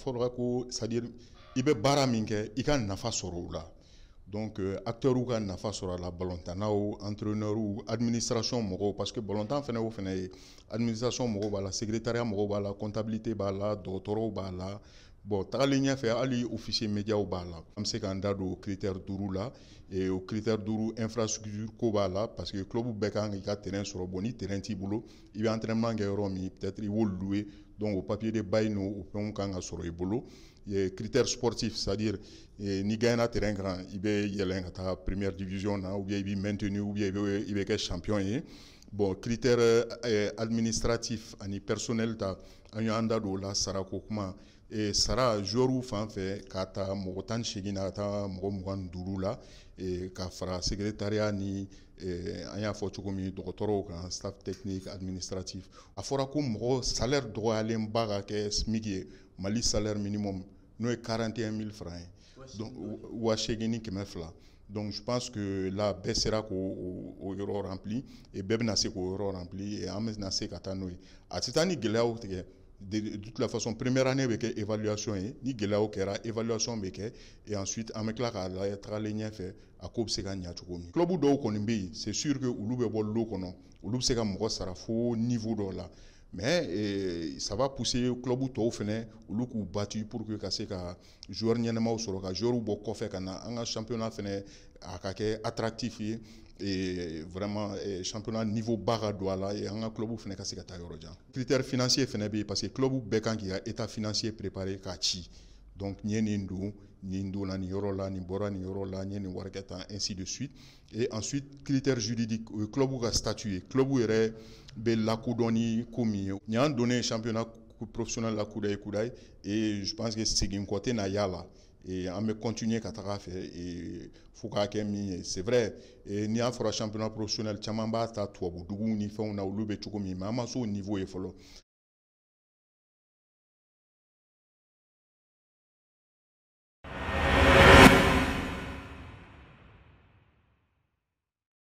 fɔra ko, c'est à dire i bɛ baara min kɛ, i ka nafa sɔrɔ o la. Donc acteurs ka nafa sɔrɔ a la, balontannaw, entraîneurs, administration mɔgɔw, parce que balontan fɛnɛ, o fɛnɛ ye administration mɔgɔw b'a la, secrétariat mɔgɔw b'a la, comptabilité b'a la, dɔgɔtɔrɔw b'a la. Bon, tagalen ɲɛfɛ, hali officier médiaw b'a la. An bɛ se k'an da don critère 5 la. Et o critère 5, infrastructure ko b'a la, parce que club bɛɛ kan k'i ka terrain sɔrɔ. Bon, ni terrain t'i bolo, i bɛ entraînement kɛ yɔrɔ min, peut-être i b'o louer. Donc o papier de bail n'o o fɛnw kan ka sɔrɔ i bolo. Critère sportif, c'est-à-dire n'i gagnera terrain kan, i bɛ yɛlɛn ka taa première division na, ou bien i b'i maintenir, ou bien i bɛ kɛ champion ye. Bon, critère administratif ani personnel ta, an y'an da don o la. Sarako kuma, sara joueur fan fɛ, k'a ta mɔgɔ 18 na ka taa mɔgɔ 25 la, ka fara secrétariat ni an y'a fɔ cogo min, dɔgɔtɔrɔw kan, staff technique, administratif. A fɔra ko mɔgɔ salaire dɔgɔyalenba ka kɛ SMIC ye, Mali salaire minimum, n'o ye 41 000 francs ye, donc 8200. Donc je pense que là, bɛɛ sera k'o o yɔrɔ rempli et bɛɛ bɛna se k'o yɔrɔ rempli et an bɛna se ka taa n'o ye. A tɛ taa ni gɛlɛyaw tigɛ. De toute la façon, première année bɛ kɛ évaluation ye. Ni gɛlɛyaw kɛra, évaluation bɛ kɛ et ensuite an bɛ tila k'a lajɛ tagalen ɲɛfɛ, a ko bɛ se ka ɲɛ cogo min. Club dɔw kɔni bɛ yen, c'est sûr que olu bɛ bɔ lot kɔnɔ, olu bɛ se ka mɔgɔ sara fo niveau dɔw la, mais ça va pousser club tɔw fɛnɛ, olu k'u battu pour que ka se ka joueur ɲɛnamaw sɔrɔ, ka joueur bɔ kɔfɛ ka na an ka championnat fɛnɛ, a ka kɛ attractif ye et vraiment championnat niveau ba ka don a la et an ka club fɛnɛ ka se ka taa yɔrɔ jan. Critère financier fɛnɛ bɛ yen, parce que club bɛɛ kan k'i ka état financier préparer k'a ci. Donc n ye nin don, nin donna nin yɔrɔ la, nin bɔra nin yɔrɔ la, n ye nin wari kɛ tan, ainsi de suite. Et ensuite, critère juridique, o ye club ka statut ye, club yɛrɛ bɛ lakodɔn ni ko min ye. Nin y'an donnen championnat professionnel la kudayi kudayi et je pense que segin kɔ tɛ na y'a la et an bɛ continuer ka taga a fɛ et fo k'a kɛ min ye. C'est vrai, n'i y'a fɔra championnat professionnel, caman b'a ta tubabu duguw ni fɛnw na, olu bɛ cogo min, mais an ma s'o niveau ye fɔlɔ.